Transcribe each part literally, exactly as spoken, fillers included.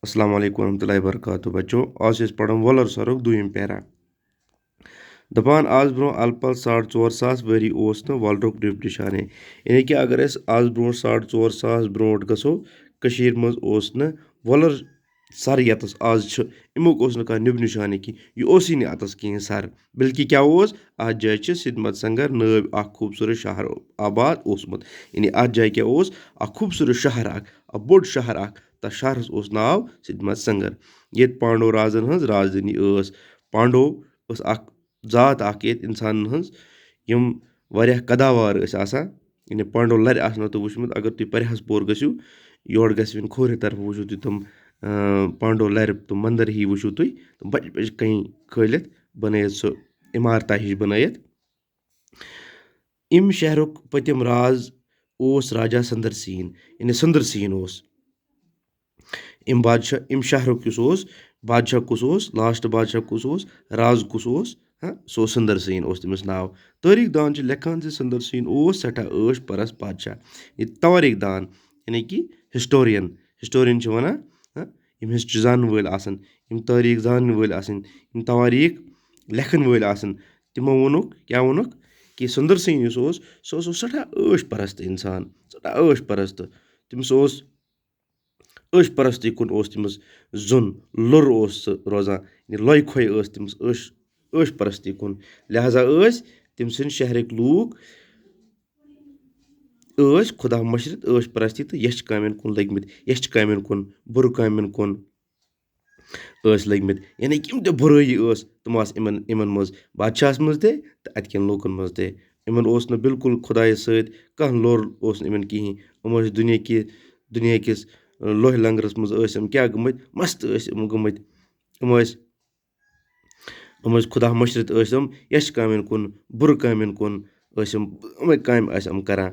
السلام علیکم ورحمۃ اللہ وبرکاتہ۔ بچو، آز چھِ أسۍ پران وۄلر سرُک دوٚیِم پیرا۔ دپان، آز برونٛہہ الہٕ پلہٕ ساڑ ژور ساس ؤری اوس نہٕ وۄلرُک نیُب نشانے۔ یعنی کہِ اگر أسۍ آز برونٛہہ ساڑ ژور ساس برونٛٹھ گژھو، کٔشیٖرِ منٛز اوس نہٕ وۄلر سر یتس آز چھُ، اَمیُک اوس نہٕ کانٛہہ نیُب نشانے کینٛہہ، یہِ اوسُے نہٕ اتس کِہیٖنۍ سر۔ بلکہِ کیٛاہ اوس؟ اتھ جایہِ چھِ سِدمت سنگر نٲوۍ اکھ خوٗبصوٗرت شہر آباد اوسمُت۔ یعنی اتھ جایہِ کیٛاہ اوس؟ اکھ خوٗبصوٗرت شہر اکھ، اکھ بوٚڑ شہر اکھ۔ تتھ شہرس اوس ناو سِدمت سنگر، ییٚتہِ پانڈو رازن ہٕنٛز رازدٲنی ٲس۔ پانڈو ٲس اکھ ذات اکھ ییٚتہِ انسانن ہٕنٛز، یِم واریاہ قداوار ٲسۍ آسان۔ یعنی پانڈو لرِ آسنو تۄہہِ وٕچھمُت، اگر تُہۍ پرہاس پور گٔژھِو، یورٕ گژھِ وٕنہِ کھوورِ طرفہٕ وٕچھِو تُہۍ تِم، آ، پانڈو لرِ تِم مندر ہی وٕچھِو تُہۍ، تِم بجہِ بجہِ کَنہِ کھٲلِتھ بنٲیِتھ سُہ عمارتہ ہِش بنٲیِتھ۔ اَمہِ شہرُک پٔتِم راز اوس راجا سندر سین، یعنی سندر سین اوس۔ اَمہِ بادشاہ، اَمہِ شہرُک یُس اوس، بادشاہ کُس اوس، لاسٹ بادشاہ کُس اوس، راز کُس اوس؟ ہاں، سُہ اوس سندر سین اوس تٔمِس ناو۔ تٲریٖخ دان چھِ لیکھان زِ سندر سین اوس سٮ۪ٹھاہ عٲش پرست بادشاہ۔ یہِ توٲریٖخ دان، یعنی کہِ ہسٹورین، ہسٹورین چھِ وَنان، ہاں، یِم ہسٹری زانن وٲلۍ آسن، یِم تٲریٖخ زانن وٲلۍ آسن، یِم توٲریٖخ لیکھن وٲلۍ آسن، تِمو ووٚنُکھ، کیٛاہ ووٚنُکھ؟ کہِ سندر سین یُس اوس، سُہ اوس سٮ۪ٹھاہ عٲش پرست انسان، سٮ۪ٹھاہ عٲش پرست۔ تٔمِس اوس عٲش پرستی کُن اوس تٔمِس زوٚن، لوٚر اوس سُہ روزان، یہِ لۄے کھۄے ٲس تٔمِس عٲش، عٲش پرستی کُن۔ لہذا ٲسۍ تٔمۍ سٕنٛدۍ شہرٕکۍ لوٗکھ ٲسۍ خدا مٔشرِتھ، عٲش پرستی تہٕ یَچھِ کامٮ۪ن کُن لٔگۍ مٕتۍ، یَچھِ کامٮ۪ن کُن، بُرٕ کامٮ۪ن کُن ٲسۍ لٔگۍ مٕتۍ۔ یعنی کہِ یِم تہِ بُرٲیی ٲس، تِم آسہٕ یِمن، یِمن منٛز، بادشاہس منٛز تہِ تہٕ اَتہِ کٮ۪ن لوٗکن منٛز تہِ۔ یِمن اوس نہٕ بالکل خدایس سۭتۍ کانٛہہ لوٚر اوس نہٕ یِمن کِہیٖنۍ۔ یِم ٲسۍ دُنیا کہِ، دُنیا کِس، لوہہِ لنگرس منٛز ٲسۍ یِم کیٛاہ گٔمٕتۍ؟ مست ٲسۍ یِم گٔمٕتۍ۔ یِم ٲسۍ، یِم ٲسۍ خدا مٔشرِتھ ٲسۍ یِم، یَچھِ کامٮ۪ن کُن، بُرٕ کامٮ۪ن کُن ٲسۍ یِم، یِمے کامہِ ٲسۍ یِم کران۔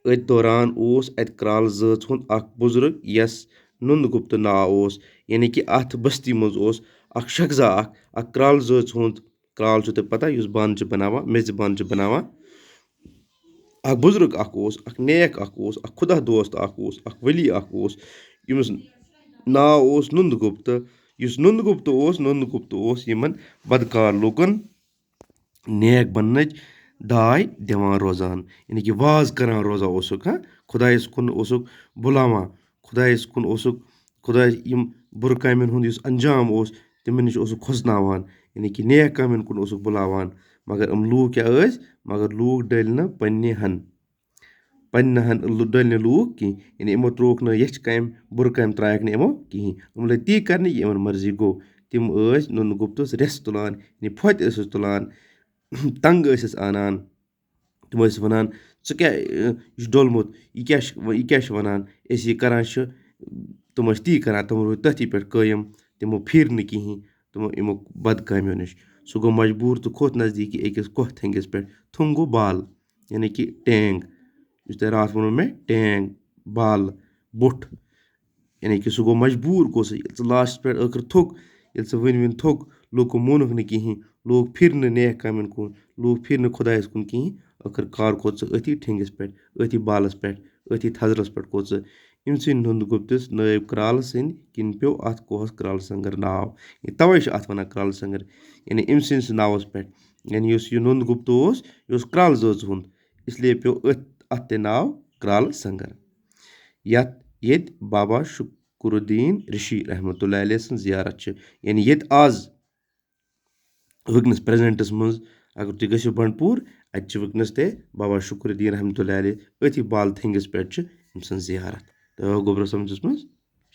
أتھۍ دوران اوس اَتہِ کرٛالہٕ زٲژ ہُنٛد اکھ بُزرگ، یَس نُند گُپتہٕ ناو اوس۔ یعنی کہِ اَتھ بستی منٛز اوس اکھ شخصا اکھ، اکھ کرٛالہٕ زٲژ ہُنٛد، کرٛال چھُ تۄہہِ پتہ، یُس بانہٕ چھِ بناوان، میٚژِ بانہٕ چھِ بناوان۔ اکھ بُزرگ اکھ اوس، اکھ نیک اکھ اوس، اکھ خدا دوست اکھ اوس، اکھ ولی اکھ اوس، ییٚمِس ناو اوس نُند گُپتہٕ۔ یُس نُند گُپتہٕ اوس، نُند گُپتہٕ اوس یِمن بدکار لوٗکن نیک بننٕچ داے دِوان روزان، یعنی کہِ واز کران روزان اوسُکھ، ہاں، خدایس کُن اوسُکھ بُلاوان، خدایس کُن اوسُکھ، خدایس یِم بُرٕ کامٮ۪ن ہُنٛد یُس انجام اوس، تِمن نِش اوسُکھ کھوژناوان، یعنی کہِ نیک کامٮ۪ن کُن اوسُکھ بُلاوان۔ مگر یِم لوٗکھ کیٛاہ ٲسۍ؟ مگر لوٗکھ ڈٔلۍ نہٕ پننہِ ہن، پننہِ ہن لُ-، ڈٔلۍ نہٕ لوٗکھ کینٛہہ، یعنی یِمو ترٛووُکھ نہٕ یَچھِ کامہِ، بُرٕ کامہِ ترٛایَکھ نہٕ یِمو کِہیٖنۍ۔ یِم لٔگۍ تی کرنہِ، یہِ یِمن مرضی گوٚو۔ تِم ٲسۍ نُن گُپتس رٮ۪س تُلان، یعنی پھۄتہِ ٲسِس تُلان، تنگ ٲسِس انان۔ تِم ٲسۍ وَنان، "ژٕ کیٛاہ، اَ، یہِ چھُ ڈوٚلمُت، یہِ کیٛاہ چھُ، یہِ کیٛاہ چھُ وَنان؟ أسۍ یہِ کَران چھِ۔" تِم ٲسۍ تی کَران، تِم روٗدۍ تٔتھی پٮ۪ٹھ قٲیِم، تِمو پھیٖر نہٕ کِہیٖنۍ، تِمو اَمیُک بدکامیو نِش۔ سُہ گوٚو مجبوٗر تہٕ کھوٚت نزدیٖکی أکِس کۄہ تھنٛگِس پٮ۪ٹھ۔ تھوٚنٛگ گوٚو بال، یعنی کہِ ٹینٛگ، یُس تۄہہِ راتھ ووٚنوُ مےٚ، ٹینٛگ، بال، بُٹھ۔ یعنی کہِ سُہ گوٚو مجبوٗر، گوٚو سُہ، ییٚلہِ سُہ لاسٹَس پٮ۪ٹھ ٲخٕر تھوٚک، ییٚلہِ سُہ ؤنۍ ؤنۍ تھوٚک، لوٗکو مونُکھ نہٕ کِہیٖنۍ، لوٗکھ پھِرۍ نہٕ نیک کامٮ۪ن کُن، لوٗکھ پھِرۍ نہٕ خۄدایَس کُن کِہیٖنۍ، ٲخٕر کار کھوٚت سُہ أتھی ٹھینٛگِس پٮ۪ٹھ، أتھی بالَس پٮ۪ٹھ، أتھی تھزرَس پٮ۪ٹھ کھوٚت سُہ۔ أمۍ سٕنٛدِ نُنٛد گُپتِس نٲیِب کرٛالہٕ سٕنٛدِ کِنۍ پیوٚو اَتھ کوہَس کرٛالہٕ سنٛگر ناو۔ یہِ تَوَے چھُ اَتھ وَنان کرٛالہٕ سنٛگر، یعنی أمۍ سٕنٛدِ سٕنٛدِ ناوَس پٮ۪ٹھ، یعنی یُس یہِ نُنٛد گُپتہٕ اوس، یہِ اوس کرٛالہٕ زٲژ ہُنٛد، اس لیے پیوٚو أتھ، اَتھ تہِ ناو کرٛالہٕ سنٛگر۔ یَتھ، ییٚتہِ بابا شُک-، شُکرُالدیٖن رِشی رحمتہ اللہ علیہ سٕنٛز زیارت چھِ، یعنی ییٚتہِ آز وٕنکیٚنَس پریزنٹَس منٛز اگر تُہۍ گٔژھِو بنڈپوٗر، اَتہِ چھِ وٕنکیٚنَس تہِ بابا شُکرُالدیٖن رحمتہ اللہ علیہ أتھی بال تھنٛگِس پٮ۪ٹھ چھِ أمۍ سٕنٛز زیارت۔ تہٕ گوٚبرا سمجھَس منٛز؟